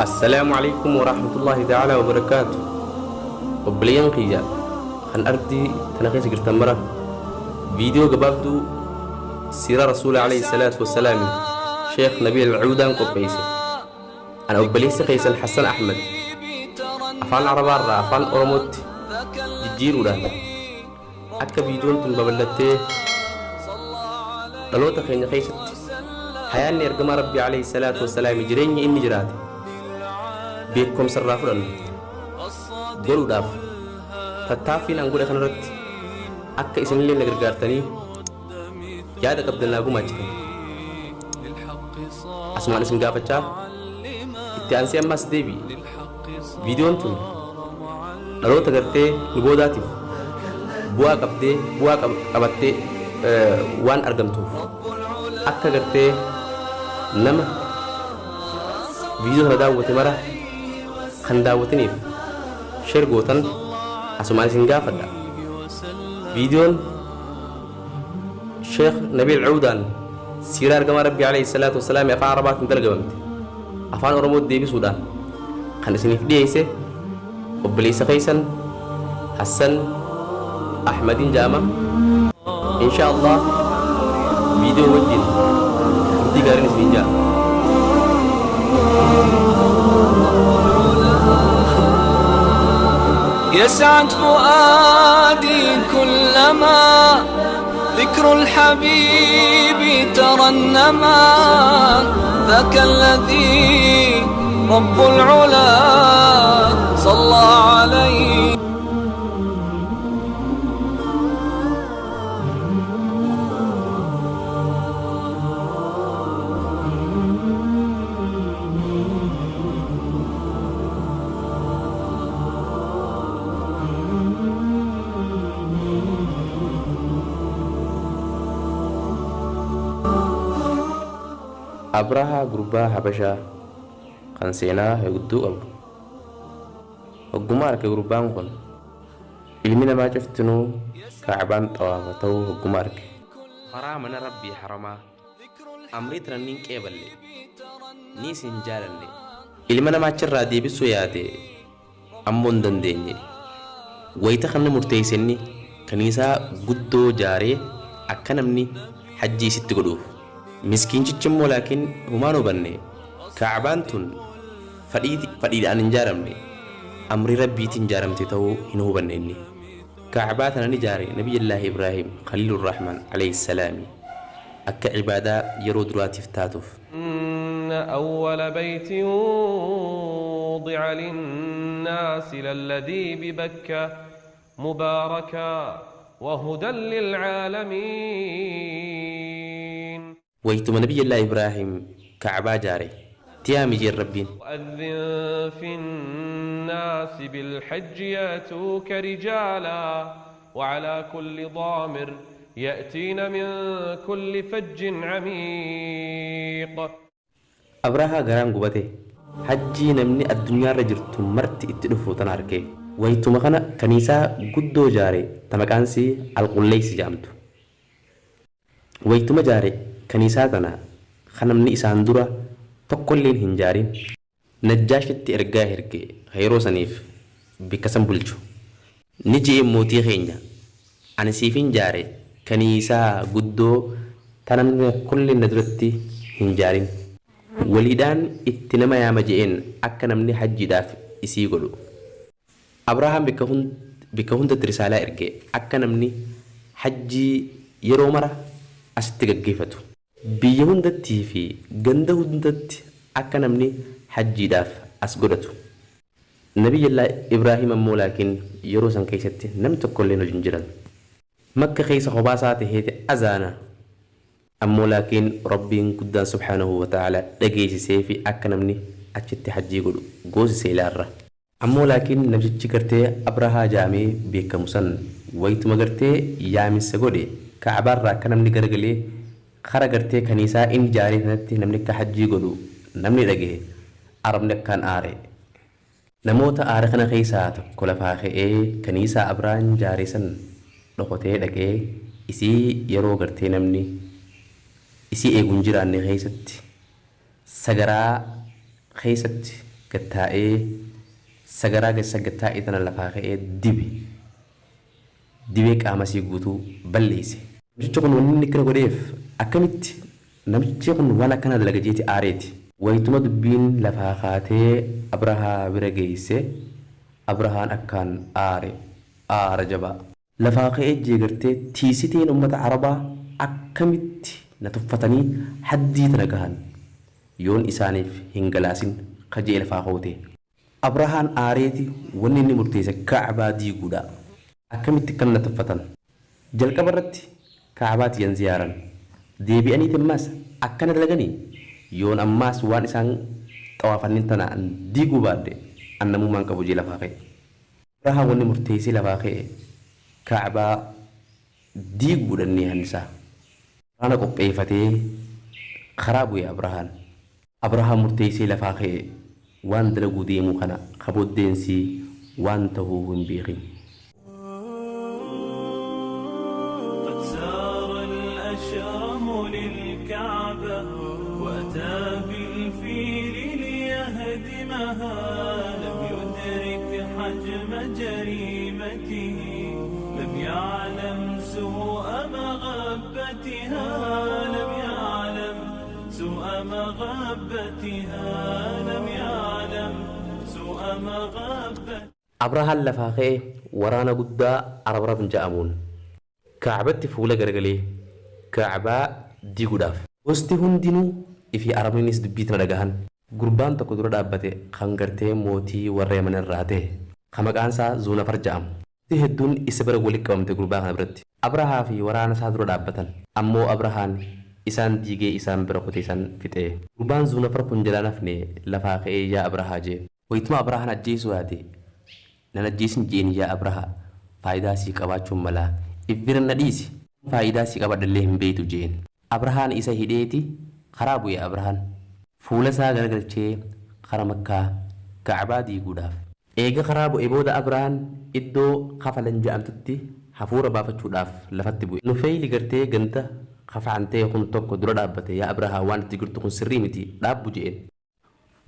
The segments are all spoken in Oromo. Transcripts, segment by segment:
Assalaamu Aleykum Warahmatullaahi Ta'aalaa Wabarakaatu. Obboleeyyan kiyya kan ardii tana keessa jirtan mara, viidiyoo gabaabduu siiraa Rasuula Aleyhi Salaatu Wassalaami Sheekh Nabiil Cuudaan qopheesse. Ana obboleessi keessan Hassan Ahmad afaan Arabaarraa afaan Oromootti jijjiiruudhaan akka viidiyoon tun babal'attee dhaloota keenya keessatti hayaanni ergamaa Rabbii alayhi salaatu wassalaami jireenyi inni jiraate beekkomsa irraa fudhannu godhuudhaaf tattaaffiin an godhe kanarratti akka isinillee na gargaartanii yaada qabdan naa gumaachitan asumaan isin gaafachaa, itti aansee ammaas deebi'e viidiyoon tun dhaloota gartee nu boodaatiif bu'aa qabdee bu'aa qabattee waan argamtuuf, akka gartee nama viidiyoo tana daawwate mara kan daawwatiniif share gootan asumaan isin gaafadha. Viidiyoon Sheekh Nabiil Cuudaan siiraa ergamaa Rabbii alayhi salaatu wassalaami afaan Arabaatiin dalagamamte afaan Oromootti deebisuudhaan kan isiniif dhiyeeyse obboleeysa keeysan Hassan Ahmadiin ja'ama. Inshaa Allah viidiyoo wajjin turtii gaariin isiniin ja'a. يسعد فؤادي كلما ذكر الحبيب ترنما، ذاك الذي رب العلا صلى عليه. Abrahaa gurbaa Habashaa kan seenaa hedduu qabu. Hogguma arke gurbaan kun ilmi namaa cuftinuu Ka'baan xawaafa ta'uu hogguma arke. Karaa mana Rabbii haramaa amrii tana nin qeeballe, niis hin jaalanne. Ilma namaa achirraa deebisuu yaade, ammoo hin dandeenye. Wayta kana murteeyse inni kaniisaa guddoo jaaree akka namni hajjii isitti godhuuf. Miskiinchichi immoo laakiin humaan hubanne, Ka'baan tun fadhiidhaan hin jaaramne, amrii Rabbiitiin jaaramte ta'uu hin hubanne inni. Ka'baa tana ni jaare Nabiyyallaahi Ibraahim Khaliilurrahmaan aleyhi salaami akka ibaadaa yeroo duraatiif taatuuf. إن أول بيت وضع للناس للذي ببكة مباركا وهدى للعالمين. Waytuma Nabiyyallaahi Ibraahim Ka'baa jaare tiyaami jeen Rabbiin. وأذن في الناس بالحج يأتوك رجالا وعلى كل ضامر يأتين من كل فج عميق. Abrahaa garaan gubate. Hajjii namni addunyaarra jirtu marti itti dhufu tana arke. Waytuma kana kaniisaa guddoo jaare ta maqaan isii Al-Qulleysi ja'amtu. Waytuma jaare kaniisaa tana ka namni isaan dura tokkolleen hin jaarin. Najjaashitti ergaa erge ka yeroo saniif bikka san bulchu. Ni je'een, mootii keenya, ani siifin jaare kaniisaa guddoo ta namni tokkolleen na duratti hin jaarin. Waliidhaan itti nama yaama je'een akka namni hajjiidhaaf isii godhu. Abrahaam bikka hundatti risaalaa erge akka namni hajjii yeroo mara asitti gaggeeffatu. Biyya hundattii fi ganda hundatti akka namni hajjiidhaaf as godhatu. Nabiyyallah Ibraahim ammoo laakiin yeroo san keessatti namni tokkolleen wajjin jiran. Makka keessa kophaa isaa taheeti azaana. Ammoo laakiin Rabbiin guddaan subhaanahu wa ta'aalaa dhageessiseefi akka namni achitti hajjii godhu goosise ilaarra. Ammoo laakiin namtichi gartee Abrahaa ja'amee beekkamu san waytuma gartee yaaminsa godhe Ka'baarraa akka namni garagalee kara gartee kaniisaa inni jaaree tanatti namni akka hajjii godhu namni dhagahe, Arabni akkaan aare. Namoota aare kana keessaa tokko lafaa ka'ee kaniisaa Abrahaan jaare san dhokotee dhaqee isii yeroo gartee namni isii eegu hin jiraanne keessatti sagaraa keessatti. Gattaa'ee sagaraa keessa gattaa'ee tana lafaa ka'ee dibe. Dibee qaama isii guutuu balleesse. Namtichi kun wanni inni akkana godheef akkamitti namtichi kun waan akkanaa dalaga jeeti aareeti. Waytuma dubbiin lafaa kaatee Abrahaa bira geeyse, Abrahaan akkaan aare, aara jabaa. Lafaa ka'ee jee gartee tiisiteen ummata Arabaa akkamitti na tuffatanii haddii tana gahan yoon isaaniif hin galaasin ka je'e lafaa koote. Abrahaan aareeti wanni inni murteesse Ka'baa diiguudha. Akkamitti akkana na tuffatan? Jalqaba irratti Ka'baa tiyyan ziyaaran. Deebi'aniiti ammaas akkana dalaganii? Yoon ammaas waan isaan xawaafannin tana an diiguu baadhe an namummaa hin qabu je'ee lafaa ka'e. Abrahaan wanni murteessee lafaa ka'e Ka'baa diiguudha niyyaan isaa. Waraana qopheeyfatee karaa bu'e Abrahaan. Abrahaan murteeysee lafaa ka'e waan dalaguu deemuu kana ka booddeensii waan tahuu hin beekhin. قد سار الأشرم للكعبة وأتى بالفيل ليهدمها لم يدرك حجم جريمته لم يعلم سوء مغبتها لم يعلم سوء مغبتها لم يعلم سوء مغبتها. Abrahaan lafaa ka'ee waraana guddaa Arabrab ja'amuun Ka'batti fuula garagalee Ka'baa diiguudhaaf. Gosti hundinuu ifii Arabninis dubbii tana dhagahan. Gurbaan tokko dura dhaabbate kan gartee mootii warra Yaman irraa ta'e ka maqaan isaa Zuunafar ja'amu. Gosti hedduun isa bira walitti qabamte gurbaa kana biratti. Abrahaa fi waraana isaa dura dhaabbatan. Ammoo Abrahaan isaan diigee isaan bira kutee isaan fixee. Gurbaan Zuunafar kun jalaa hin hafne lafaa ka'ee yaa Abrahaa jeen. Waytuma Abrahaan ajjeesuu yaade nan ajjeesin je'een yaa Abrahaa faayidaa sii qabaachuun malaa if bira na dhiisi faayidaa sii qabadhellee hin beeytu je'een. Abrahaan isa hidheeti karaa bu'e Abrahaan fuula isaa garagalchee kara Makkaa Ka'baa diiguudhaaf. Eega karaa bu'e booda Abrahaan iddoo Kafalan ja'amtutti hafuura baafachuudhaaf lafatti bu'e. Nufeyli gartee ganda Kafaan ta'e kun tokko dura dhaabbate yaa Abrahaa waan itti jirtu kun sirrii miti dhaabbu je'een.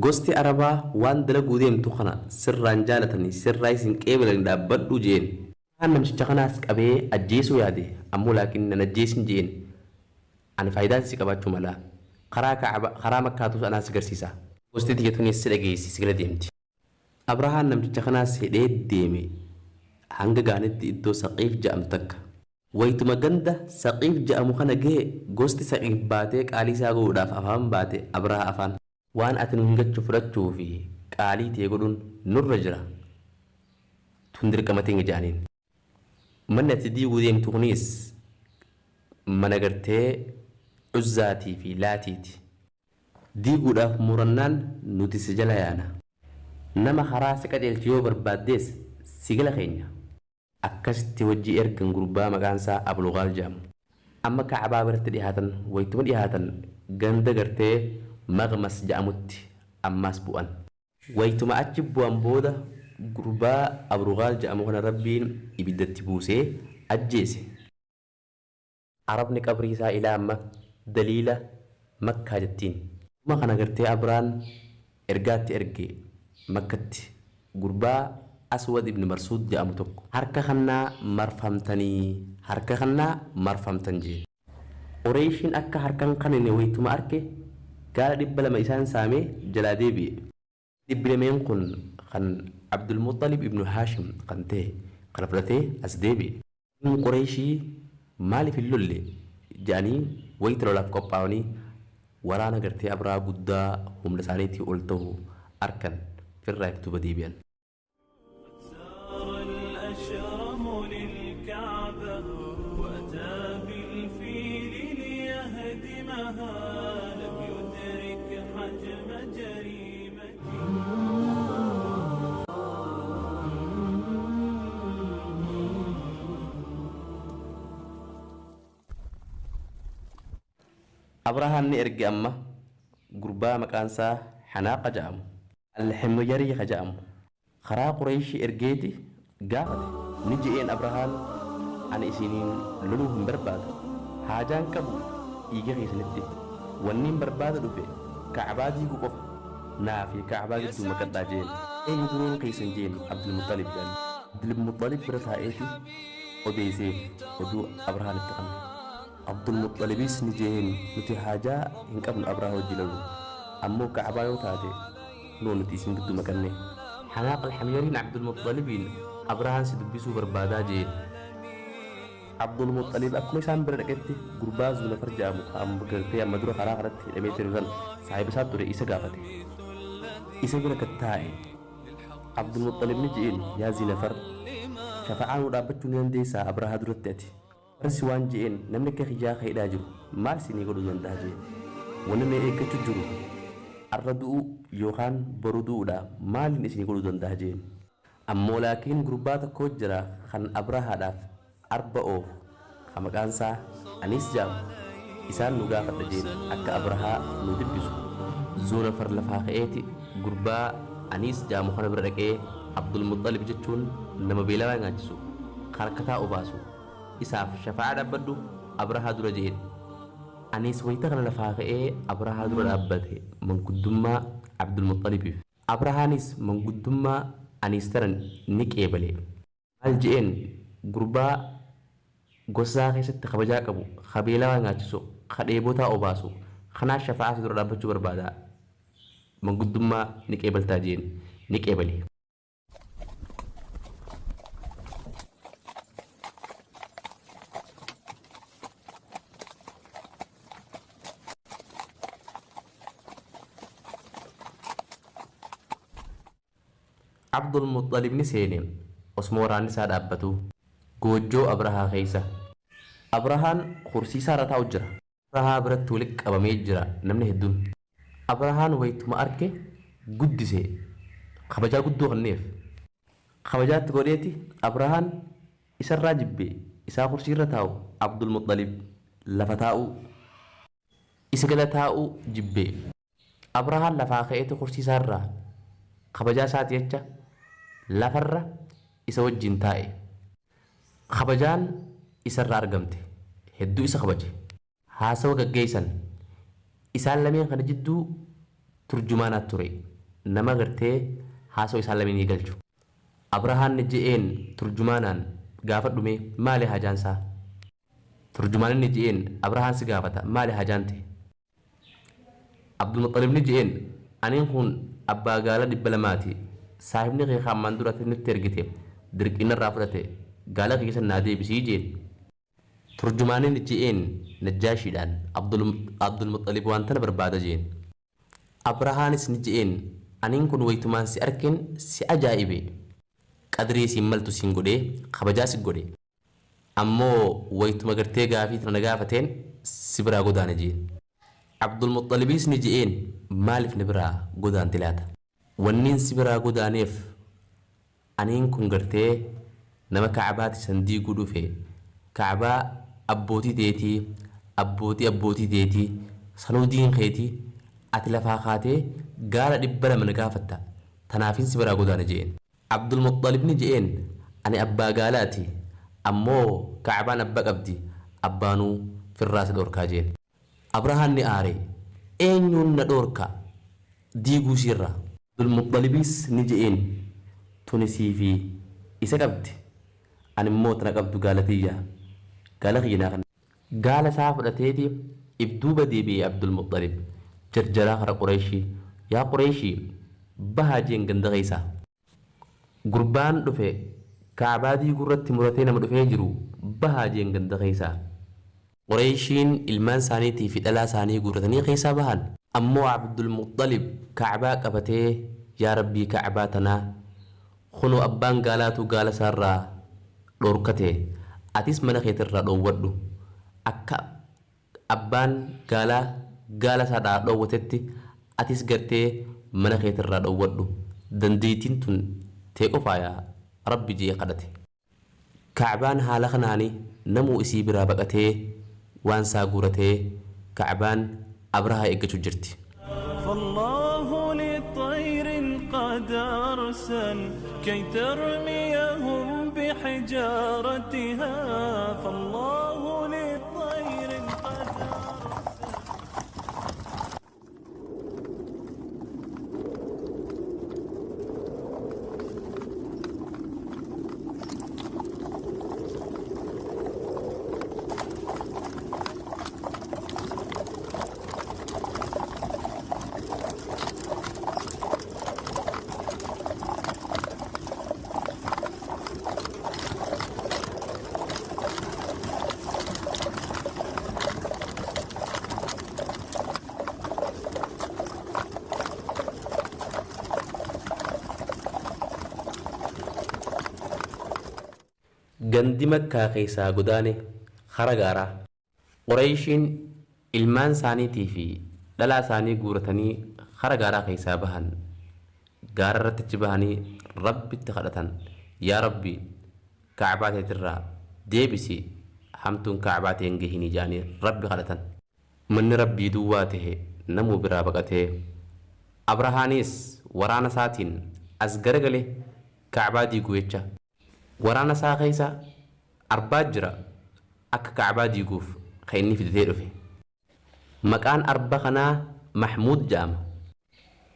Gosti Arabaa waan dalaguu deemtu kana sirraa hin jaalatanii sirraayis hin qeebalani dhaabbadhu je'een. Abrahaan namticha kanaas qabee ajjeesuu yaade ammoo laakiin nan ajjeesin je'een ani faayidaan si qabaachuu mala karaa ka'aba karaa makkaatus anaa si garsiisa. Gosti tiyya tunis si dhageessi si gala deemti. Abrahaan namticha kanaas hidhee deeme hanga gahanitti iddoo Saqiif ja'amtu takka. Waytuma ganda Saqiif ja'amu kana gahe gosti Saqiif baatee qaalii isaa godhuudhaaf afaan baate Abrahaa afaan. Waan ati nuun jettu fudhachuu fi qaalii tee godhuun nurra jira tun dirqama teenya ja'aniin. Manni ati diiguu deemtu kuniis mana gartee Uzzaatii fi Laatiiti. Diiguudhaaf murannaan nuti si jala yaana. Nama karaa si qajeelchu yoo barbaaddees si gala keenya. Akkasitti wajji ergan gurbaa maqaan isaa Abulghaal jedhamu. Amma Ka'baa biratti dhihaatan waytuma dhihaatan ganda gartee Maghmas ja'amutti ammaas bu'an. Waytuma achi bu'an booda gurbaa Abrughaal ja'amu kana Rabbiin ibiddatti buusee ajjeese. Arabni qabrii isaa ilaa amma daliila Makkaa jettiin. Dhuma kana gartee Abraan ergaa itti erge Makkatti gurbaa Aswad ibn Marsuud ja'amu tokko. Harka kannaa marfamtanii harka kannaa marfamtan jeen. Qureeyshiin akka harka hin kannine waytuma arke gaala 200 isaan saamee jalaa deebi'e. Dhibbi lameen kun kan Abdulmuxxalib ibnu Haashim kan tahe kana fudhatee as deebi'e. Qureeyshii maaliif hin lolle ja'anii wayta lolaaf qophaawanii waraana gartee Abrahaa guddaa humna isaaniitii ol tahu arkan firraa if duuba deebi'an. سار الأشرم للكعبة وأتى بالفيل ليهدمها لم يدرك حجم جريمته. Abrahaan ni erge amma gurbaa maqaan isaa Hanaaqa ja'amu. Al-Himyarii ka ja'amu. Karaa Qureeyshii ergeeti gaafate. Ni je'een Abrahaan ani isiniin loluu hin barbaadu. Haajaan qabu dhiiga keessanitti. Wanniin barbaada dhufe Ka'baa diiguu qofa. Naa fi Ka'abaa gidduu maqadhaa jeen. Eenyu duroon keessan jeen Abdulmuxalib jedhan. Abdulmuxalib bira taa'eeti odeesseef oduu Abrahaan itti qabne. Abdulmuxalibis ni jeen nuti haajaa hin qabnu Abrahaa wajji lolu. Ammoo Ka'abaa yoo taate noo nuti isin gidduu maqanne. Hanaaq Alxamyariin Abdulmuxalibiin Abrahaan si dubbisuu barbaadaa jeen. Abdulmuxalib akkuma isaan bira dhaqetti gurbaa Zuunafar jedhamu kan gartee amma dura karaa kanatti hidhamee jiru san saahiba isaa ture isa gaafate. Isa bira gad taa'e. Abdulmuxalib ni je'een yaa Zinafar shafa'aa nuu dhaabbachuu ni dandeessaa Abrahaa duratti ati. Farsi waan je'een namni akka kiyyaa ka hidhaa jiru maal isinii godhuu danda'a je'een. Wanni na eeggachuu jiru arra du'uu yookaan boru du'uudha maaliin isinii godhuu danda'a je'een. Ammoo laakiin gurbaa tokkoo jira kan Abrahaadhaaf arba oofu ka maqaan isaa Aniis jedhamu isaan nu gaafadha jeen akka Abrahaa nu dubbisu. Zuunafar lafaa ka'eeti gurbaa Aniis jedhamu kana bira dhaqee Abdulmuxalib jechuun nama beelawaa nyaachisu ka rakkataa obaasu isaaf shafa'aa dhaabbadhu Abrahaa dura jeen. Aniis wayta kana lafaa ka'ee Abrahaa dura dhaabbate manguddummaa Abdulmuxalibiif. Abrahaanis manguddummaa Aniis tana ni qeebale. Maal je'een gurbaa gosa isaa keessatti kabajaa qabu, ka beelawaa nyaachisu, ka dheebotaa obaasu, kanaa shafa'aa si dura dhaabbachuu barbaada, manguddummaa ni qeebaltaa je'een. Ni qeebale. Abdulmuxxalib ni seene osuma waraanni isaa dhaabbatuu. Goojjoo Abrahaa keessa. Abrahaan kursii isaa irra taa'u jira. Abrahaa biratti walitti qabamee jira namni hedduun. Abrahaan waytuma arke guddise kabajaa guddoo kenneef. Kabajaa itti godheeti Abrahaan isarraa jibbe isaa kursii irra taa'u Abdulmuxxalib lafa taa'uu. Isa gala taa'uu jibbe. Abrahaan lafaa ka'eeti kursii isaa irraa kabajaa isaati jecha lafarra isa wajjiin taa'e. Kabajaan isarraa argamte. Hedduu isa kabaje. Haasawa gaggeessan. Isaan lameen kana jidduu turjumaanaat ture. Nama gartee haasawa isaan lameenii galchu. Abrahaan ni je'een turjumaanaan gaafadhu mee maali haajaan isaa? Turjumaanni ni je'een Abrahaan si gaafata maali haajaan tee? Abdulmuxxalib ni je'een, Aniin kun abbaa gaala 200ti, saahibni kee ka ammaan dura ati nutti ergite dirqiin narraa fudhate, gaala kiyya san naa deebisi je'een. Turjumaanni ni je'een Najjaashiidhaan, Abdulmuxxalib waan tana barbaada je'een. Abrahaanis ni je'een, Aniin kun waytumaan si arkeen si ajaa'ibe, qadrii siin maltu siin godhee, kabajaa si godhe. Ammoo waytuma gartee gaafii tana na gaafateen si biraa godaane je'een. Abdulmuxxalibiis ni je'een, Maalif na biraa godaante laata? Wanniin si biraa godaaneef aniin kun gartee nama Ka'abaati san diiguu dhufe, Ka'abaa abbootii teetii, abbootii abbootii teetii, sanuu diin keeti, ati lafaa kaatee gaala 200 na gaafatta, tanaafiin si biraa godaane je'een. Abdulmuxxalib ni je'een, Ani abbaa gaalaati, ammoo Ka'abaan abba qabdi, abbaanuu firraa si dhoorkaa je'een. Abrahaan ni aare, Eenyuun na dhoorka diiguu isii irraa? Abdulmuxxalibis ni je'een, Tuni sii fi isa qabdi, ani immoo tana qabdu gaala tiyya, gaala kiyya naa kenni. Gaala isaa fudhateeti if duuba deebi'e Abdulmuxxalib jarjaraa kara Qureeyshii, Yaa Qureeyshii! Bahaa je'en ganda keessaa. Gurbaan dhufe Ka'abaa diigurratti muratee nama dhufee jiru bahaa je'en ganda keessaa. Qureeyshiin ilmaan isaaniitii fi dhalaa isaanii guurratanii keessaa bahan. Ammoo Abdulmuxxalib Ka'abaa qabatee Yaa Rabbii Ka'abaa tana Kunoo abbaan gaalaatuu gaala isaarraa dhoorkate atis mana keetirraa dhoowwadhu akka abbaan gaalaa gaala isaadhaa dhoowwatetti atis gartee mana keetirraa dhoowwadhu dandeeytiin tun tee qofaa yaa Rabbi je'ee kadhate. Ka'baan haala kanaani namuu isii biraa baqatee waan isaa guuratee Ka'baan Abrahaa eeggachu jirti. فالله لطير قد أرسل كي ترميهم بحجارتها فالله لطير قد أرسل. Gandi Makkaa keessaa godaane kara gaaraa. Qureeyshiin ilmaan isaaniitii fi dhalaa isaanii guuratanii kara gaaraa keessaa bahan. Gaara irratti achi bahanii Rabbitti kadhatan. Yaa Rabbi, Ka'baa teetirraa deebisi, hamtuun Ka'baa tee hin gahinii ja'anii Rabbi kadhatan. Manni Rabbii duwwaa tahe namuu biraa baqatee. Abrahaaniis waraana isaatiin as garagale Ka'baa diiguu jecha. Waraana isaa keessa arbaa jira akka Ka'baa diiguuf ka inni fidatee dhufe. Maqaan arba kanaa Mahmuud ja'ama.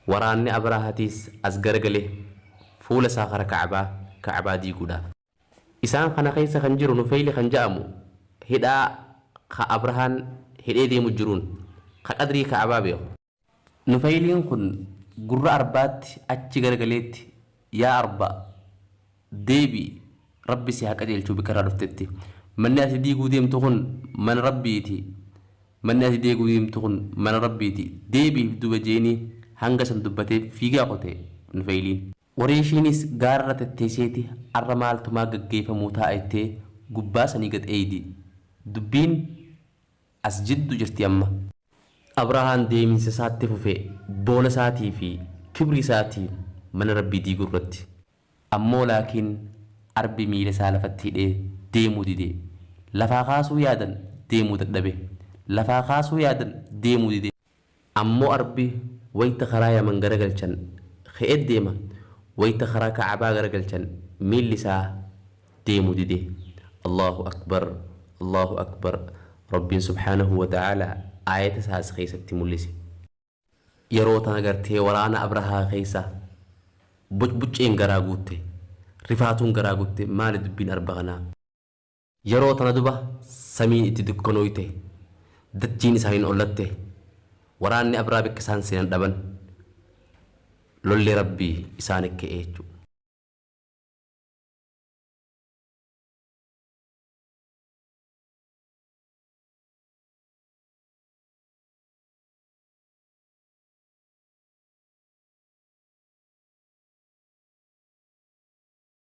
Waraanni Abrahatiis as garagale fuula isaa kara Ka'baa, Ka'baa diiguudhaaf. Isaan kana keessa kan jiru Nufeyli kan ja'amu hidhaa ka Abrahaan hidhee deemu jiruun ka qadrii Ka'baa beeku. Nufeyliin kun gurra arbaatti achi garagaleetti yaa arba deebi'i Rabbi si haa qajeelchuu bikka irraa dhuftetti. Manni ati diiguu deemtu kun mana Rabbiiti. Manni ati deeguu deemtu kun mana Rabbiiti. Deebi'i duuba jeeni hanga san dubbatee fiigaa qote Nufeyliin. Qureeshiinis gaararra tetteesseeti arra maaltumaa gaggeeffamuu taa'a jettee gubbaa sanii gad eeydi. Dubbiin as jiddu jirti amma. Abrahaan deeminsa isaatti fufe boona isaatii fi kibrii isaatiin mana Rabbii diiguu irratti. Ammoo laakiin arbi miila isaa lafatti hidhee deemuu dide. Lafaa kaasuu yaadan deemuu dadhabe. Lafaa kaasuu yaadan deemuu dide. Ammoo arbi wayta karaa Yaman garagalchan ka'ee deema, wayta karaa Ka'abaa garagalchan miilli isaa deemuu dide. Allaahu Akbar Allaahu Akbar Rabbiin subhaanahu wa ta'aalaa aayata isaa as keessatti mul'ise. Yeroo tana gartee waraana Abrahaa keessa bucbucceen garaa guutte, rifaatuun garaa guutte, maali dubbiin arba kanaa? Yeroo tana duba samiin itti dukkanooyte, dachiin isaaniin ollatte, waraanni Abraa bikka isaan seenan dhaban, lolli Rabbii isaan ka'e jechuudha.